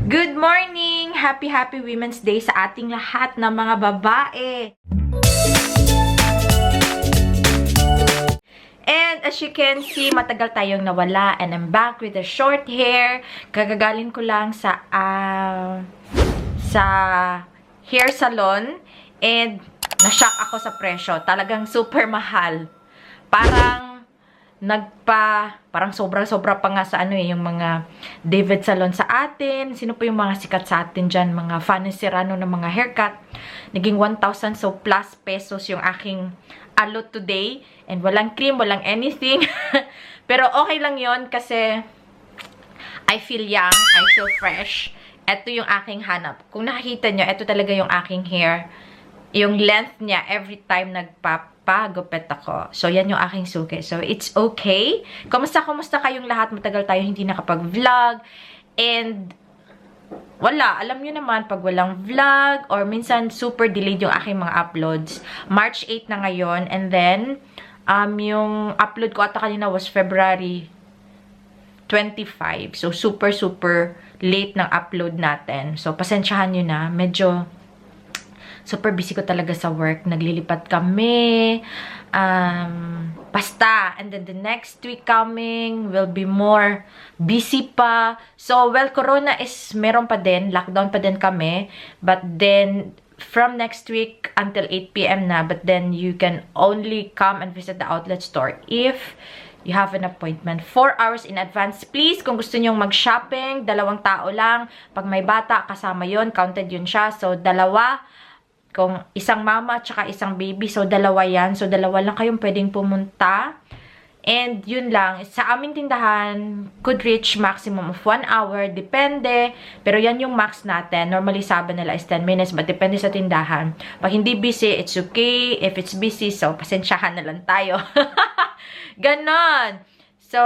Good morning! Happy Women's Day sa ating lahat na mga babae! And as you can see, matagal tayong nawala and I'm back with a short hair. Kagagaling ko lang sa hair salon and na-shock ako sa presyo. Talagang super mahal. Parang sobra-sobra pa nga sa yung mga David Salon sa atin. Sino pa yung mga sikat sa atin dyan? Mga Fanny Serrano na mga haircut. Naging 1,000 so plus pesos yung aking alot today. And walang cream, walang anything. Pero okay lang yon kasi I feel young, I feel fresh. Ito yung aking hanap. Kung nakikita nyo, ito talaga yung aking hair. Yung length niya every time nagpapagupit ako. So, yan yung aking suki. So, it's okay. Kumusta kayong lahat? Matagal tayo hindi nakapag-vlog. And, wala. Alam nyo naman, pag walang vlog, or minsan super delayed yung aking mga uploads. March 8 na ngayon. And then, yung upload ko ata kanina was February 25. So, super late ng upload natin. So, pasensyahan nyo na. Medyo super busy ko talaga sa work. Naglilipat kami. Basta. And then the next week coming will be more busy pa. So, well, Corona is meron pa din. Lockdown pa din kami. But then, from next week until 8 p.m. na. But then, you can only come and visit the outlet store if you have an appointment 4 hours in advance. Please, kung gusto nyong mag-shopping, 2 tao lang. Pag may bata, kasama yon, counted yun siya. So, 2. Kung isang mama at saka isang baby, so 2 yan. So, 2 lang kayong pwedeng pumunta. And yun lang. Sa aming tindahan, could reach maximum of 1 hour. Depende. Pero yan yung max natin. Normally, sabi nila is 10 minutes. But depende sa tindahan. Pag hindi busy, it's okay. If it's busy, so pasensyahan na lang tayo. Ganon. So,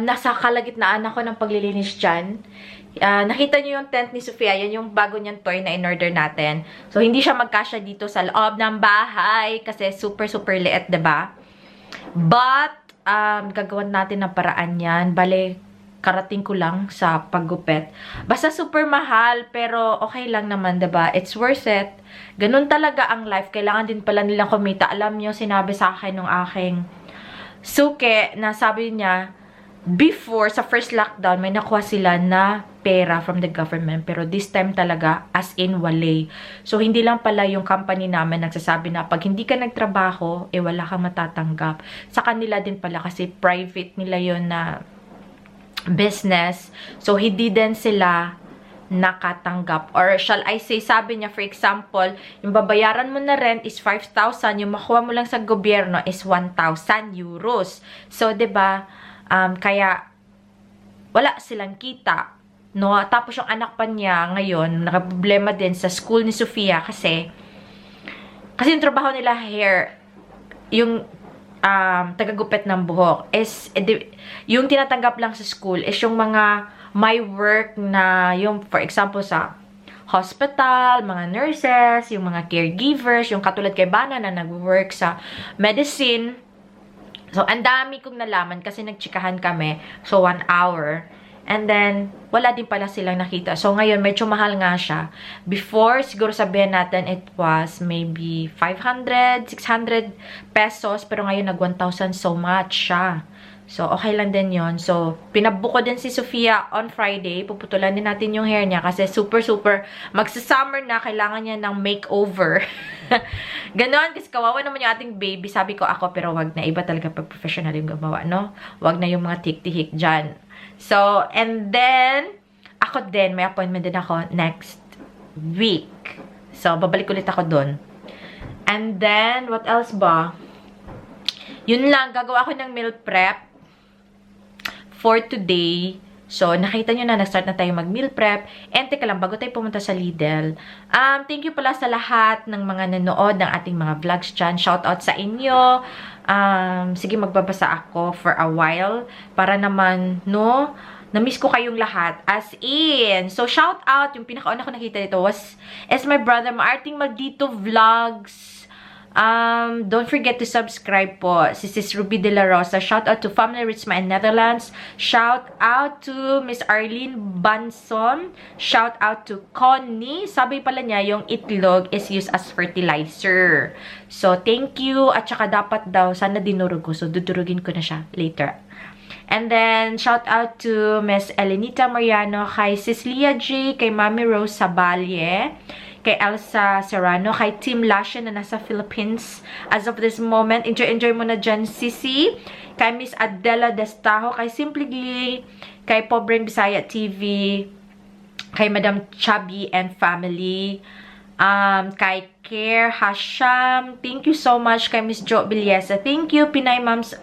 nasa kalagitnaan ako ng paglilinis dyan. Nakita nyo yung tent ni Sofia, yan yung bago niyang toy na in-order natin. So, hindi siya magkasya dito sa loob ng bahay kasi super liit, diba? But, gagawan natin ng paraan yan. Bale, karating ko lang sa paggupit. Basta super mahal, pero okay lang naman, diba? It's worth it. Ganun talaga ang life. Kailangan din pala nilang kumita. Alam nyo, sinabi sa akin ng aking suke na sabi niya, before, sa first lockdown, may nakuha sila na pera from the government. Pero this time talaga, as in wale. So, hindi lang pala yung company namin nagsasabi na pag hindi ka nagtrabaho, wala kang matatanggap. Sa kanila din pala kasi private nila yon na business. So, hindi din sila nakatanggap. Or shall I say, sabi niya, for example, yung babayaran mo na rent is 5,000. Yung makuha mo lang sa gobyerno is 1,000 euros. So, 'di ba? Kaya, wala silang kita. No? Tapos yung anak pa niya, ngayon, nakaproblema din sa school ni Sofia kasi yung trabaho nila hair, yung tagagupit ng buhok, is, yung tinatanggap lang sa school is yung mga may work na, yung, for example, sa hospital, mga nurses, yung mga caregivers, yung katulad kay Bana na nag-work sa medicine. So, ang dami kong nalaman kasi nagtsikahan kami. So, 1 hour. And then, wala din pala silang nakita. So, ngayon, medyo mahal nga siya. Before, siguro sabihin natin, it was maybe 500, 600 pesos. Pero ngayon, nag-1,000 so much siya. So, okay lang din yon. So, pinabuko din si Sofia on Friday. Puputulan din natin yung hair niya kasi super magsa-summer na. Kailangan niya ng makeover. Ganon. Kasi kawawa naman yung ating baby. Sabi ko ako, pero wag na. Iba talaga pag professional yung gumawa, no? Wag na yung mga tik-tihik dyan. So, and then, ako din, may appointment din ako next week. So, babalik ulit ako dun. And then, what else ba? Yun lang, gagawa ako ng meal prep for today. So, nakita nyo na, nag-start na tayo mag-meal prep. And teka lang, bago tayo pumunta sa Lidl, thank you pala sa lahat ng mga nanood ng ating mga vlogs dyan. Shout out sa inyo. Sige, magbabasa ako for a while. Para naman, no, na-miss ko kayong lahat. As in. So, shout out. Yung pinakauna ko nakita dito is my brother, Maarting Maldito Vlogs. Don't forget to subscribe po. Si Sis Ruby De La Rosa. Shout out to Family Richma in Netherlands. Shout out to Miss Arlene Banson. Shout out to Connie. Sabi pala niya, yung itlog is used as fertilizer. So, thank you. At saka dapat daw, sana dinurog ko. So, dudurugin ko na siya later. And then, shout out to Miss Elenita Mariano, kay Cecilia J, kay Mami Rose Saballe, kay Elsa Serrano, kay Team Lasha na nasa Philippines as of this moment. Enjoy mo na dyan, Sisi. Kay Miss Adela Destajo, kay Simply Glee, kay Pobreng Bisaya TV, kay Madam Chubby and family, kay Care Hasham. Thank you so much kay Miss Jo Biliesa. Thank you, Pinay Moms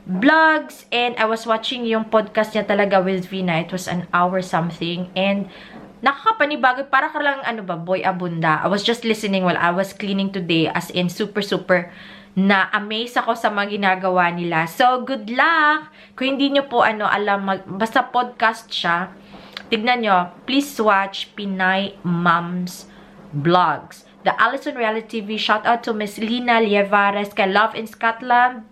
Vlogs. And I was watching yung podcast niya talaga with Vina. It was an hour something. And nakakapanibago, para ka lang, Boy Abunda. I was just listening while I was cleaning today, as in super na-amaze ako sa mga ginagawa nila. So, good luck! Kung hindi nyo po, alam, basta podcast siya, tignan nyo, please watch Pinay Moms Vlogs. The Allison Reality TV, shout out to Miss Lina Lievares, kay Love in Scotland,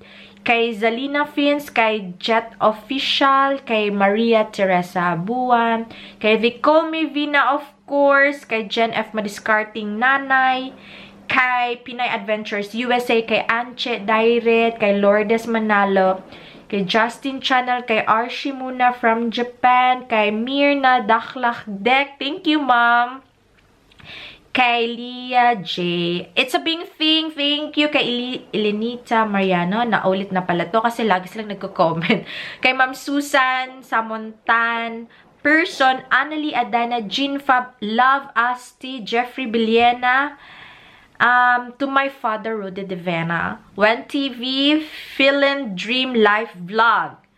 kay Zalina Fins, kay Jet Official, kay Maria Teresa Buwan, kay Vicomi Vina of course, kay Jen F. Madiscarting Nanay, kay Pinay Adventures USA, kay Anche Dairet, kay Lourdes Manalo, kay Justin Channel, kay Arshi Muna from Japan, kay Mirna Dakhlak Dek, thank you ma'am, kay Leah J. It's a big thing. Thank you. Kay Elenita Mariano. Naulit na pala to kasi lagi silang nagko-comment. Kay Ma'am Susan Samontan. Person. Annalie Adana. Jean Fab. Love Asti. Jeffrey Biliena. To my father, Rudy Devena. When TV. Feelin' Dream Life Vlog.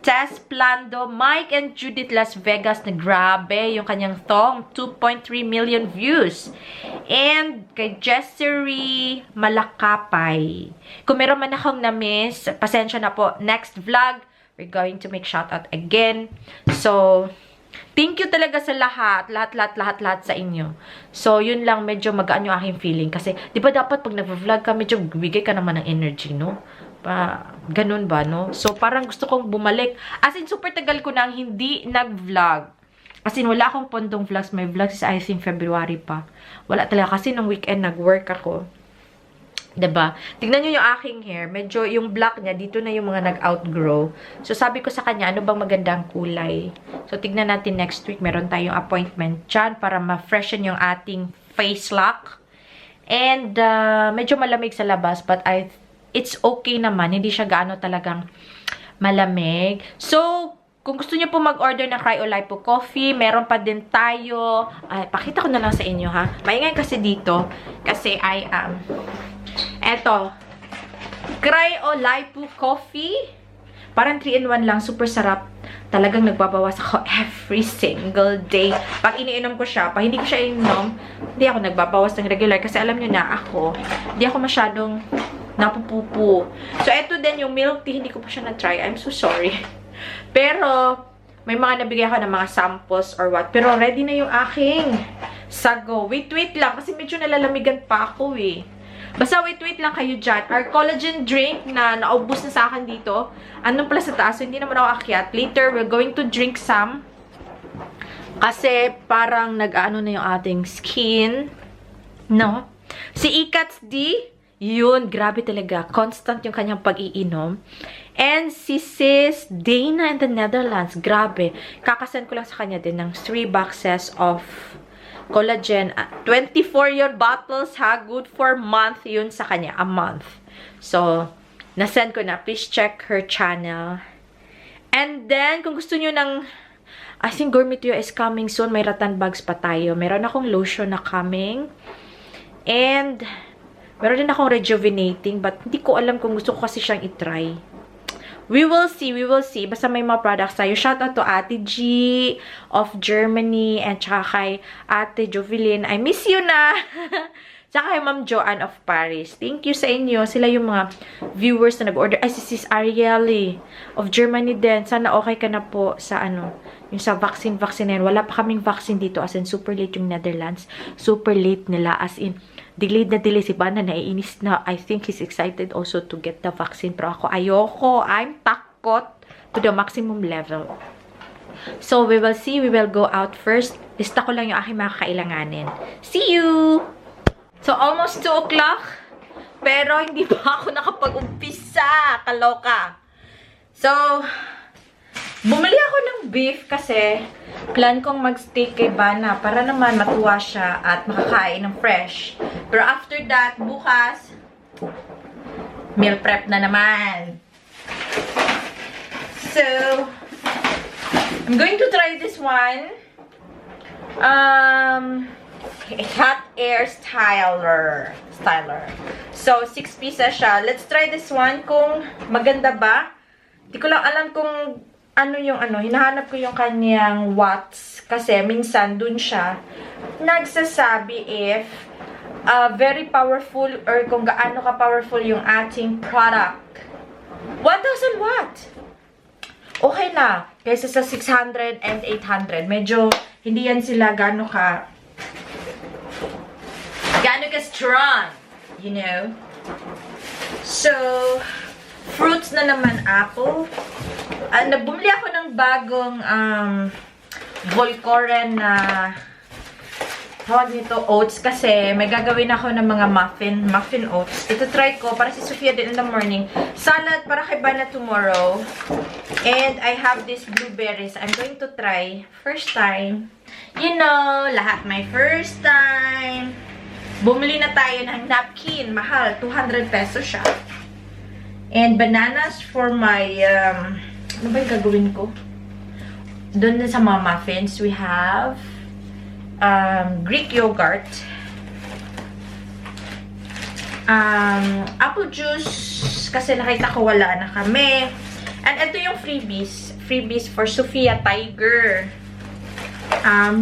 Tess Plando, Mike and Judith Las Vegas na grabe yung kanyang thong, 2.3 million views. And kay Jessery Malakapay. Kung meron man akong na-miss, pasensya na po. Next vlog, we're going to make shoutout again. So, thank you talaga sa lahat sa inyo. So, yun lang, medyo magaan yung aking feeling. Kasi, di ba dapat pag nag-vlog ka, medyo bigay ka naman ng energy, no? Ganun ba, no? So, parang gusto kong bumalik. As in, super tagal ko nang hindi nag-vlog. As in, wala akong pondong vlogs. May vlogs is, I think, February pa. Wala talaga. Kasi nung weekend, nag-work ako. Diba? Tignan nyo yung aking hair. Medyo, yung black niya, dito na yung mga nag-outgrow. So, sabi ko sa kanya, ano bang magandang kulay? So, tignan natin next week. Meron tayong appointment dyan para ma-freshen yung ating face lock. And, medyo malamig sa labas. But, it's okay naman. Hindi siya gaano talagang malamig. So, kung gusto niyo po mag-order ng Cryolipo Coffee, meron pa din tayo. Ay, pakita ko na lang sa inyo, ha? Maingay kasi dito. Kasi I am... Eto. Cryolipo Coffee. Parang 3-in-1 lang. Super sarap. Talagang nagbabawas ako every single day. Pag iniinom ko siya, pag hindi ko siya ininom, hindi ako nagbabawas ng regular. Kasi alam nyo na ako, hindi ako masyadong napupupo. So, eto din yung milk tea. Hindi ko pa siya na-try. I'm so sorry. Pero, may mga nabigay ako ng mga samples or what. Pero, ready na yung aking sago. Wait lang. Kasi medyo nalalamigan pa ako eh. Basta wait lang kayo dyan. Our collagen drink na naubos na sa akin dito. Anong pala sa taas? So, hindi naman ako akyat. Later, we're going to drink some. Kasi, parang nag-ano na yung ating skin. No? Si Ikats D, yun, grabe talaga. Constant yung kanyang pag-iinom. And si Sis Dana in the Netherlands, grabe. Kakasend ko lang sa kanya din ng 3 boxes of collagen. 24 bottles ha. Good for month yun sa kanya. A month. So, nasend ko na. Please check her channel. And then, kung gusto nyo ng... I think Gourmet Trio is coming soon. May rattan bags pa tayo. Meron akong lotion na coming. And... meron din akong rejuvenating, but hindi ko alam kung gusto ko kasi siyang itry. We will see. Basta may mga products tayo. Shout out to Ate G of Germany and tsaka kay Ate Jovelyn. I miss you na! Tsaka kay Ma'am Joanne of Paris. Thank you sa inyo. Sila yung mga viewers na nag-order. Ay, si Sis Arielle of Germany din. Sana okay ka na po sa yung sa vaccine na yun. Wala pa kaming vaccine dito. As in, super late yung Netherlands. Super late nila. As in, delayed na delay si Bana, naiinis na. I think he's excited also to get the vaccine. Pero ako, ayoko. I'm takot to the maximum level. So, we will see. We will go out first. Lista ko lang yung aking mga kailanganin. See you! So, almost 2 o'clock. Pero, hindi pa ako nakapag-umpisa. Kaloka. So, bumili ako ng beef kasi plan kong mag-steak kay Bana para naman matuwa siya at makakain ng fresh. Pero after that, bukas, meal prep na naman. So, I'm going to try this one. Hot air styler. So, 6 pieces siya. Let's try this one kung maganda ba. Di ko lang alam kung ano yung hinahanap ko yung kanyang watts. Kasi minsan dun siya nagsasabi if very powerful or kung gaano ka-powerful yung ating product. 1,000 watt! Okay na. Kaysa sa 600 and 800. Medyo hindi yan sila gaano ka strong. You know? So, fruits na naman, apple. Bumili ako ng bagong Volcoren na tawag nito oats kasi may gagawin ako ng mga muffin oats. Ito try ko para si Sofia din in the morning. Salad para kay Bana tomorrow. And I have these blueberries. I'm going to try. First time. You know, lahat my first time. Bumili na tayo ng napkin. Mahal. 200 pesos siya. And bananas for my, ano ba yung gagawin ko? Doon sa mga muffins, we have Greek yogurt, apple juice, kasi nakita ko wala na kami. And ito yung freebies for Sofia Tiger.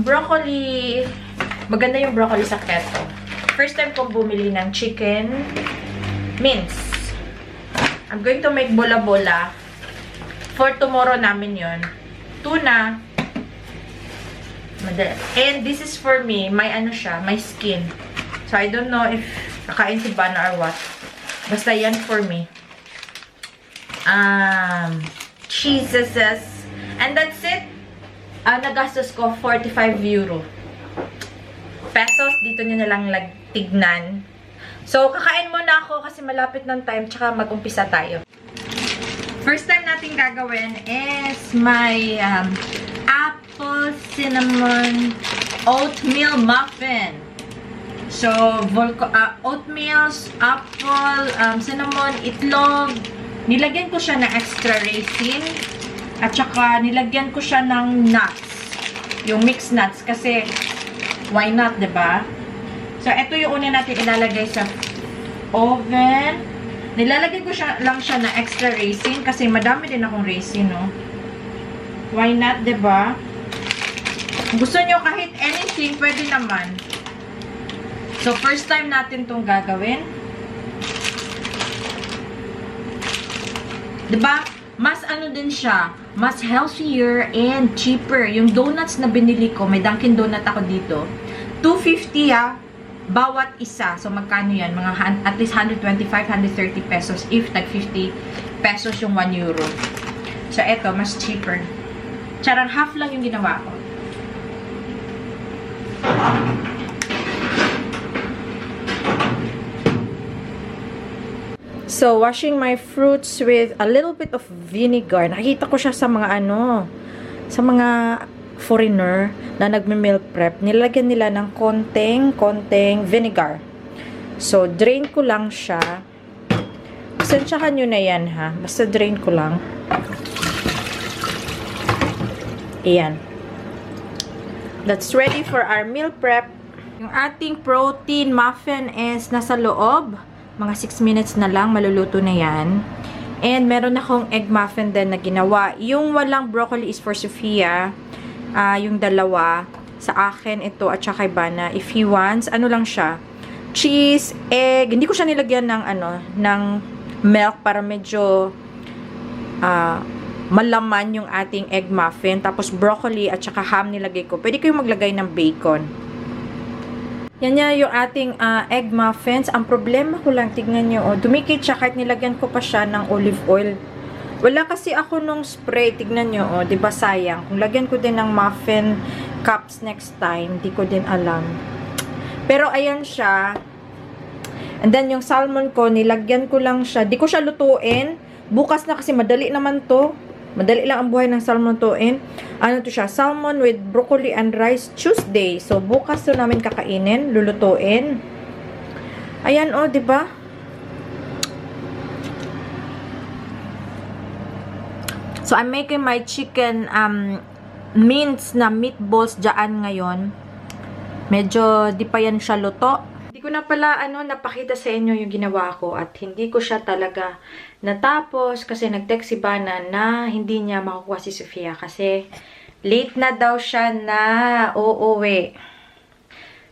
Broccoli, maganda yung broccoli sa keto. First time kong bumili ng chicken mince. I'm going to make bola-bola. For tomorrow namin yon. Tuna. And this is for me. May ano siya. May skin. So, I don't know if kakain si Bana or what. Basta yan for me. Cheeses. And that's it. Nagastos ko 45 euro. Pesos. Dito nyo nalang tignan. So, kakain muna ako kasi malapit ng time. Tsaka mag-umpisa tayo. First time natin gagawin is my apple cinnamon oatmeal muffin. So, oatmeal, apple, cinnamon, itlog. Nilagyan ko siya ng extra raisin. At saka, nilagyan ko siya ng nuts. Yung mixed nuts. Kasi, why not, diba? So, ito yung una natin ilalagay sa oven. Nilalagay ko lang siya na extra raisin kasi madami din akong raisin, no? Why not, diba? Gusto nyo kahit anything, pwede naman. So, first time natin itong gagawin. Diba? Mas ano din siya, mas healthier and cheaper. Yung donuts na binili ko, may Dunkin' Donut ako dito. 250 bawat isa. So, magkano yan? Mga at least 125, 130 pesos if tag 50 pesos yung 1 euro. So, eto, mas cheaper. Charang half lang yung ginawa ko. So, washing my fruits with a little bit of vinegar. Nakikita ko siya sa mga sa mga foreigner na nagme-meal prep. Nilalagyan nila ng konting vinegar. So, drain ko lang siya. Pasensyahan nyo na yan, ha. Basta drain ko lang. Ayan. That's ready for our meal prep. Yung ating protein muffin is nasa loob. Mga 6 minutes na lang, maluluto na yan. And meron akong egg muffin din na ginawa. Yung walang broccoli is for Sofia. Yung dalawa. Sa akin, ito at saka kay Bana. If he wants, ano lang siya. Cheese, egg. Hindi ko siya nilagyan ng, ng milk para medyo malaman yung ating egg muffin. Tapos broccoli at saka ham nilagay ko. Pwede kayong maglagay ng bacon. Yan nga yung ating egg muffins. Ang problema ko lang, tignan nyo, oh, dumikit siya kahit nilagyan ko pa siya ng olive oil. Wala kasi ako nung spray, tignan nyo, oh, di ba sayang? Kung lagyan ko din ng muffin cups next time, di ko din alam. Pero ayan siya. And then yung salmon ko, nilagyan ko lang siya. Di ko siya lutuin. Bukas na kasi madali naman to. Madali lang ang buhay ng salmon lutuin. Ano to siya? Salmon with broccoli and rice Tuesday. So, bukas to namin kakainin. Lulutuin. Ayan, oh, di ba? So, I'm making my chicken mince na meatballs dyan ngayon. Medyo di pa yan siya luto. Hindi ko na pala napakita sa inyo yung ginawa ko at hindi ko siya talaga natapos kasi nag-text si Bana na hindi niya makukuha si Sofia kasi late na daw siya na uuwi.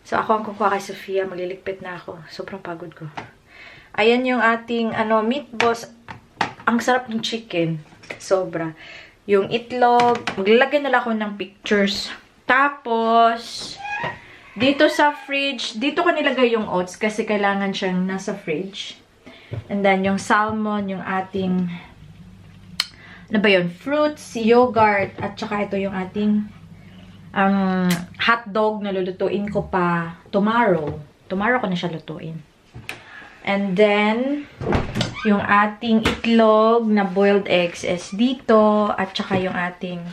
So, ako ang kukuha kay Sofia. Magliligpit na ako. Sobrang pagod ko. Ayan yung ating meatballs. Ang sarap ng chicken. Sobra. Yung itlog. Maglalagay na lang ako ng pictures. Tapos, dito sa fridge, dito ko nilagay yung oats kasi kailangan siyang nasa fridge. And then, yung salmon, yung ating, ano ba yun? Fruits, yogurt, at saka ito yung ating hotdog na lulutuin ko pa tomorrow. Tomorrow ko na siya lutuin. And then, yung ating itlog na boiled eggs is dito. At saka yung ating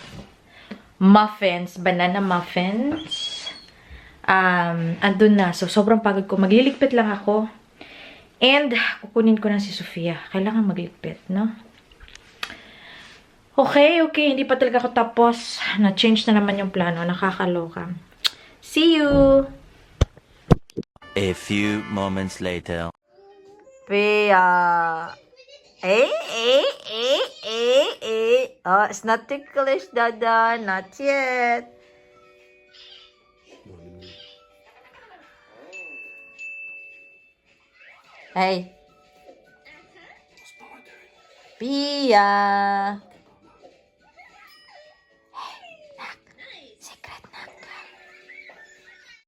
muffins, banana muffins. Andun na. So, sobrang pagod ko. Magliligpit lang ako. And, kukunin ko na si Sofia. Kailangan magligpit, no? Okay. Hindi pa talaga ako tapos. Na-change na naman yung plano. Nakakaloka. See you! A few moments later. Pia. Oh, it's not ticklish, Dada. Not yet. Hey. Pia.